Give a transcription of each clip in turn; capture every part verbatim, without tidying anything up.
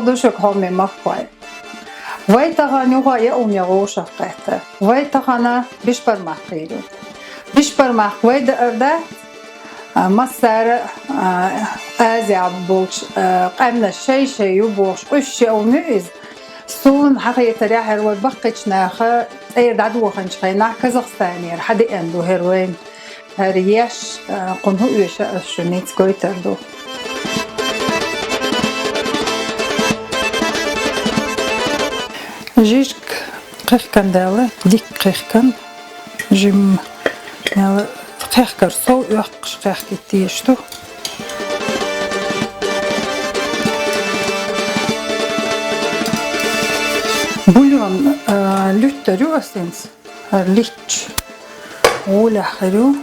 Ду шуга, хьоме махкой. Вай тахан юха яа ум я гӀошах кхетта. Вай тахан бишбармакх йийр ю. Бишбармакх вай даар дац, а, массара, а, Азия болча, а, къаьмнаш шай-шай ю бохуш, къуьйсуш яа ум ю иза. Суна хьахетарехь, хӀара вай баккхийчу наха цӀера дӀадоханчу хенахь Казахстанера хьадеана ду хӀара вайна. ХӀара еш, а, кхунна хӀун оьшу ас шуна, ниц гойтур ду. Жижиг кхехкина даьлла, дика кхехкина, жимма, мел кхехкар сов оьккхуш кхехкийта дезаш ду. Бульон, а, луьттур ю ас хӀинца. ХӀара литча гӀолехь хир ю.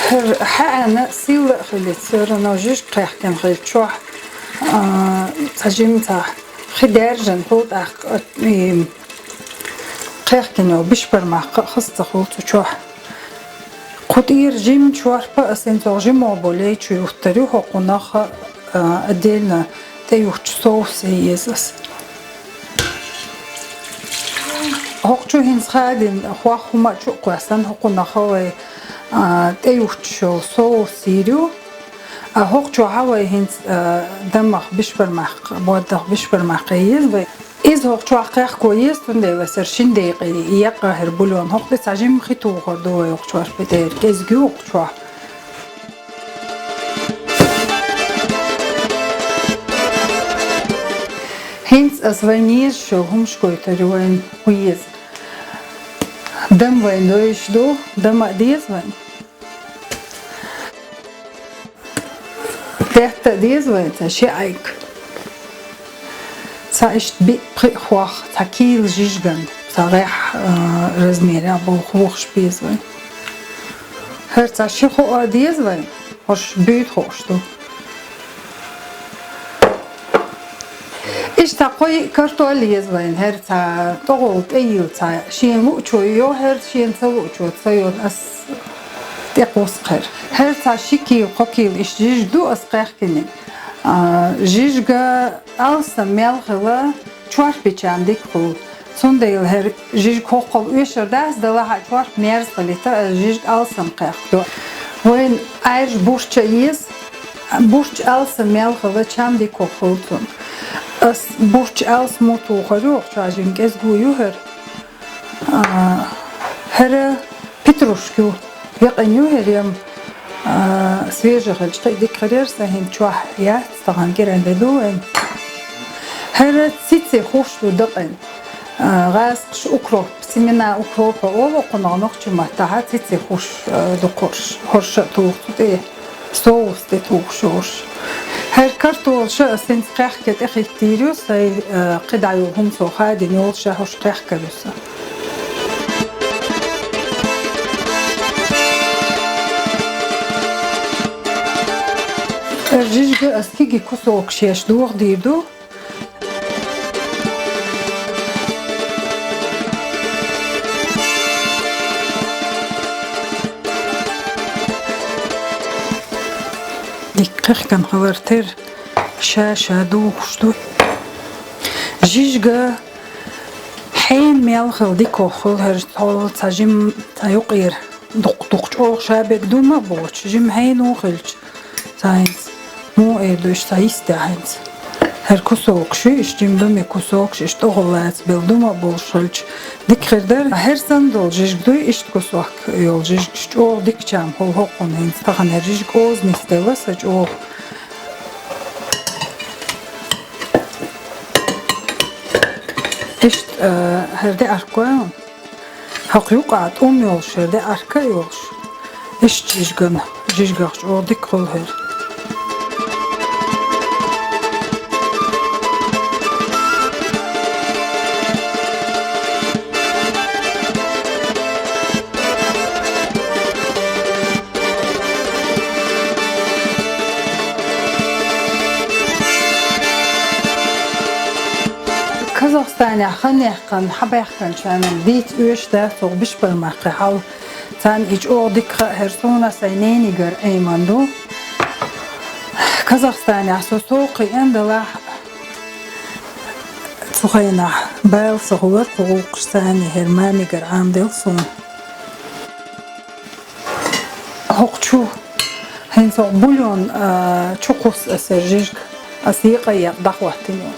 ХӀара хьаьана силла а хилийта, всё равно жижиг кхехкина хилча чохь, а, цхьа жимма цхьа хи даьржина хӀу тӀаккха, и, кхехкина йолу бишбармакх а хаза ца хуьлу цу чохь. Кху тӀера жимма чорпа а ас хӀинца жимма болу лей чу юттур ю, хӀокхунах а, а, отдельно тӀеюхучу соусе еза ас. ХӀокху чу хӀинца хадийна хох хӀума а чу а кхоьссина, хӀокхунах а вай, а, тӀеюхучу йолу соус йийр ю. А хӀокху чохь а вай хӀинца, а, дамах бишбармакх, боддах бишбармакх еза вай. Иза хӀокху чохь кхехко еза, цундела аса шина декъе еккъа хӀара бульон. ХӀокху тӀе цхьа жимма хи тухур ду вай хӀокху чохь, петер кӀезиг ю хӀокху чохь. ХӀинца аса вайна езаш йолу хӀумаш гойтур ю вайна, хӀу еза. Дама вайна доьзуш ду, дама а деза вайна. Даьтта а деза вайна цхьа ши Ӏайг. Цхьа иштта биъ-пхиъ хох, цхьа кийла жижиган, цхьа гӀеххьа, а, размерехь болу хохаш беза вайна. ХӀара цхьа ши хоо а деза вайна, хӀорш буьйта хоош ду. Иштта кхо-йиъ картоль еза вайна, хӀара цхьа тӀогӀул тӀейилла цхьа, шена луучо йо, хӀара шена ца луучо ца йо, ас тӀекхуссу хӀара. ХӀара цхьа ши кийла, кхо кийла иштта жижиг ду ас кхехкина. А, жижиг алсам мел хила, чорпа чам дика хуьлу. Цундела хӀара жижиг хӀоккхул оьшур дац, делахь а чорпа мерза хилийта, ас жижиг алсам кхехкадо. Вайна Ӏаьржа бурч а еза, бурч алсам мел хила, чам дика хуьлу цунна. Ас бурч алсам а тухур ю, чохь жимма кӀезиг ю хӀара. А, хӀара петрушка ю, якъина ю хӀара ям, а, свежий хилча кхин а дика хир яра, сан хӀинца чохь яц, тахана кӀиран де ду вайн. ХӀара цици хурш ду дакъина. А, гӀазкхаша укроп, семена укропа олу кхунах нохчийн маттахь, цици хурш, а, ду кхурш, хӀорш а туху цу тӀе. Соус тӀе тухуш йолуш. ХӀара картолаш а ас хӀинца кхехка тӀехӀиттийр ю, сайн, э, кхидӀа йолу хӀума со хадийна йолуш а хӀорш кхехкар ю сан. ХӀара жижиг ас кегий кусок шеш дохадийр ду. Дика кхехкан хилар тера ша-ша духуш ду. Жижиг хьенан мел хила дика хила хӀара цхьа жимма цхьа юкъера дукха-дукха чӀогӀа ша бега дума а боцуш, жимма хьенан хилча. Цхьа хӀинца, муха эр ду, иштта цхьа йистехь хӀинца. ХӀара кусокаш ю, иштта жимма думе кусокаш, иштта тӀехула лаца белла дума а болуш хилча, дика хир дара. ХӀара санна долу жижиг дуй, иштта кусок йолу жижигаш чӀогӀа дика чам хуьлу хӀокхунна хӀинца. Тахана хӀара жижиг оза нисделла сан чӀогӀа. Иштта, а, хӀара деӀарг ван. ХӀокху юкъахь тӀум йолуш, деӀарг а йолуш. Иштта жижиган, жижигах чӀогӀа дика хуьлу хӀара. Казахстанехь хан яьккхина, хьабаьхкинчарна дийца оьшуш дац оха бишбармаккхий хьал. Царна и чӀогӀа дика хаа хӀара суна, сайн нанагара Ӏеман ду. Казахстанехь со сов кхиъна далахь, цу хенахь бала сан хулар кху гӀуллакхаш, царна хӀара мамигара Ӏамаделла суна. ХӀокху чу хӀинца хӀокху бульон, а, чу кхуссу аса жижиг, аса екъа-екъа дӀахӀоттийна.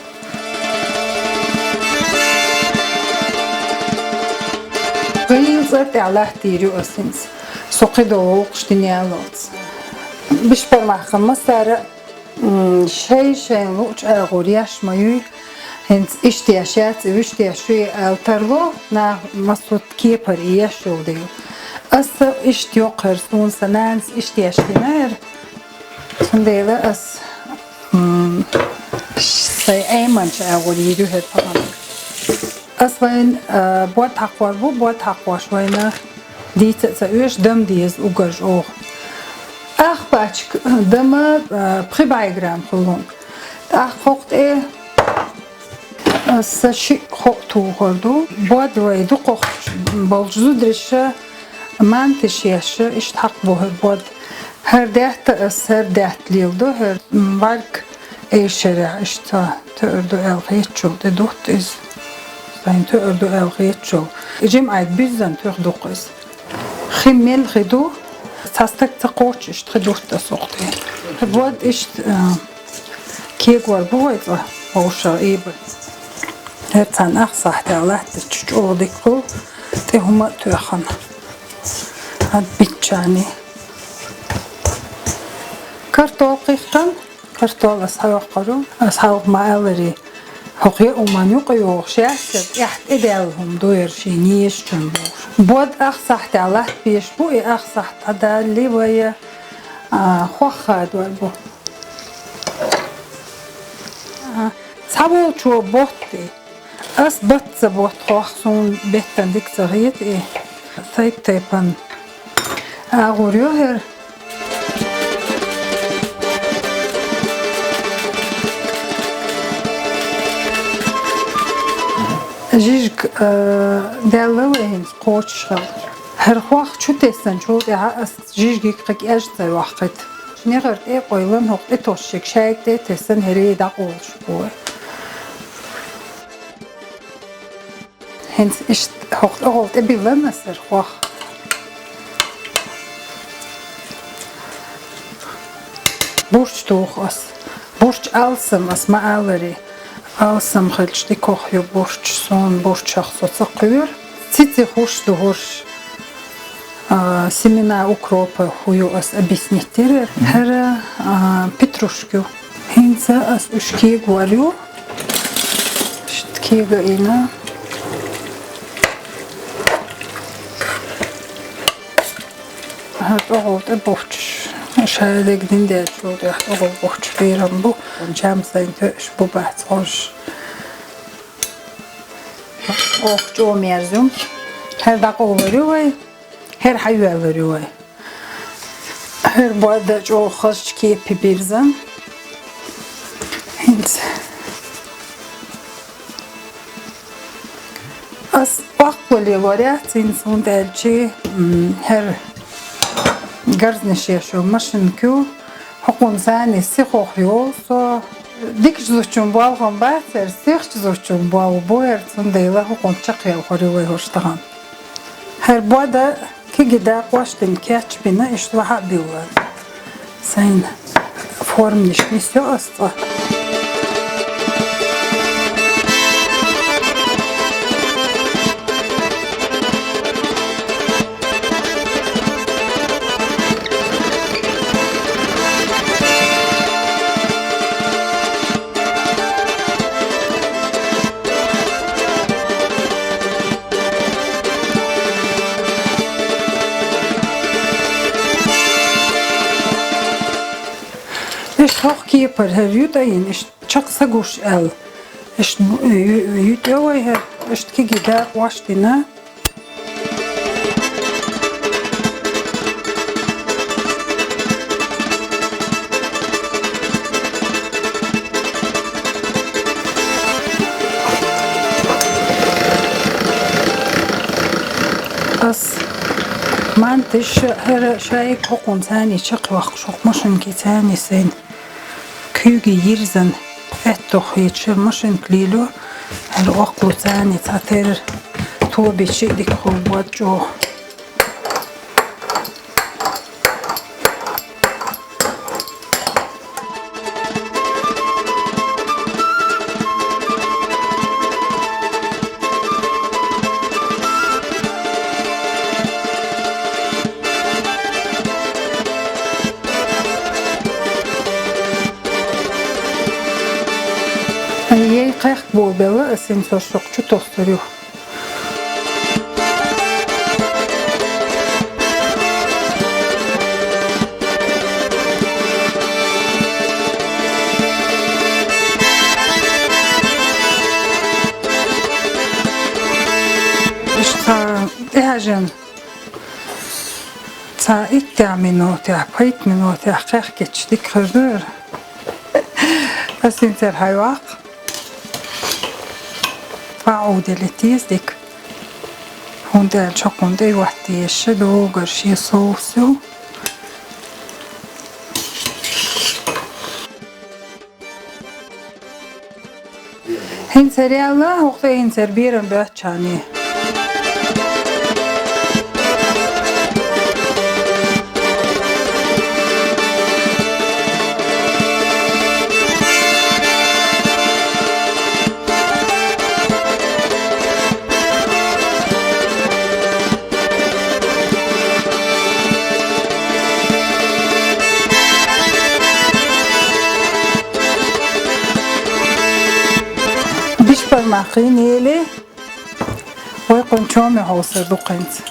ГӀийла цӀара тӀехь латтийр ю аса хӀинца. Со кхидолу гӀуллакхаш дина ялалц. Бишпармахкан массара а, м, шай-шайн луучу агӀор еш ма юй. ХӀинца иштта еш яц, и вуьшта еш ю и ала тарло, наха массо а кепара и еш йолу дела. Аса иштта йоккхура, суна сан нанас иштта еш дина хӀара. Цундела ас, м, сайн Ӏеманчу агӀор йийр ю хӀара тахана. Ас вайн, а, бод хьакхор бу, бод хьакхош вайна дийца а ца оьшу, дама деза уггар оха. Ах пачка дама, а, пхи бӀе грамм хуьлу. ТӀаккха хӀокху тӀе аса шиъ-кхоъ тухур ду. Бод вай дукхахчу болчу зудариша, манташ еш, иштта хьакхабохур бод. ХӀара даьтта аса, хӀара даьтта леладо, хӀара, м, бӀаьрг эшарехь, иштта тоьар ду аьлла хетачул тӀе дутта иза. Сайн тоьар ду аьлла хетачул. И жимӀайг буьззина туьха дукха иза. Хи мел хи ду, цхьа стаг ца кхочу, иштта хи дутта аса хӀокху тӀе. Бод иштта, а, кегор бу вай цкъа, вовшах ийба. ХӀара царна ах сахьтехь латтачу чӀогӀа дика хуьлу, тӀе хӀума а тоьхна. ХӀан биччани. Картол кхихкан, картол ас хьайоккхур ю. Ас хьалха ма-аллара, хӀокху яа хӀуманна юкъа йогӀуш яц, тӀехь тӀедаьлла хӀума ду хӀара шен ешачунна бохуш. Бод ах сахьтехь латтабеш бу, и ах сахьт дӀадалале вай, а, хох хадор бу. А, цхьаволчо ботт и. Ас бац ца ботт хох, суна беттан дика ца хета и. Тайп-тайпана агӀор ю хӀара. Жижиг, а, даьлла вай хӀинца кхочушхьа. ХӀара хох чу тессанчул тӀаьхьа ас жижигиг кхин кӀаж ца йоккхуьйту. НегӀар тӀе а къойлан, хӀокху тӀе тосчиг шайга тӀе а тессан, хӀара дӀакъовлуш бу вай. ХӀинца иштта хӀокху тӀехула тӀе биллан аса хӀара хох. Бурч туху ас. Бурч алсам ас ма-аллара. Алсам хилча дика хох ю бурч, суна бурчах со ца кхоьру. Цицин хуш ду хӀорш. А, семена укропа хӀу ю ас объяснить дира. ХӀара, а, петрушка ю. ХӀинца ас уьш кегор ю. Иштта кега йина. ХӀара тӀехула тӀе бухчуш. Шайга дина дечул тӀехь тӀехула бухчуш лерам бу. Чам сайн тоьаш бу бац хӀорш. Ох, чӀогӀа мерза ю. ХӀара дӀакъовлур ю вай. ХӀара хьайоьллур ю вай. ХӀара бод а чӀогӀа хазачу кепе бирзан. ХӀинца. Ас оккхале лоряц хӀинца, хӀунда аьлча, м, хӀара гарзнаш еш йолу машинка ю. ХӀокхунна санна сихох йолу со. Дикачу зудчун болх-м бац хӀара, сихачу зудчун болх бу хӀара, цундела хӀокхунна чекхъелхур ю вай хӀорш тахана. ХӀара бод а кегий дакъош дина кечбина, иштта ваха а биллина. Сайн форманаш нисйо ас цкъа. Иштта хӀокху кепара хӀара ютӀа йина, иштта чекх са гуш аьлла. Иштта бу-, ю-, ю-, ютӀа вай хӀара, иштта кегий дакъош дина. Ас Манташ хӀара шайга хӀокхунца цхьана чакхйоаккх, хӀокху машинкица цхьана сайна куьйга йирзина аьттух хеташ хӀара машинка лело, хӀара оккхалуца цхьана цхьатерра тоба йича дика хургба чӀогӀа. Ай, кхехкабо белла ас хӀинца, шух чу тосур ю. Иштта тӀехьажина цхьа иттех минотех, пхийтта минотех кхехкича дика хир ду хӀара. Ас хӀинца хьайваккха. Цхьа Ӏовдалийта еза дика. ХӀунда аьлча хӀокхунна тӀе йотта езаш ду, хӀара шен соус ю. ХӀинца хӀара яьлла, хӀокху тӀе хӀинца хӀара берам боьттачхьана. Бишпармах кхин ели, вай кхунна чоме хьовсур ду кхинца.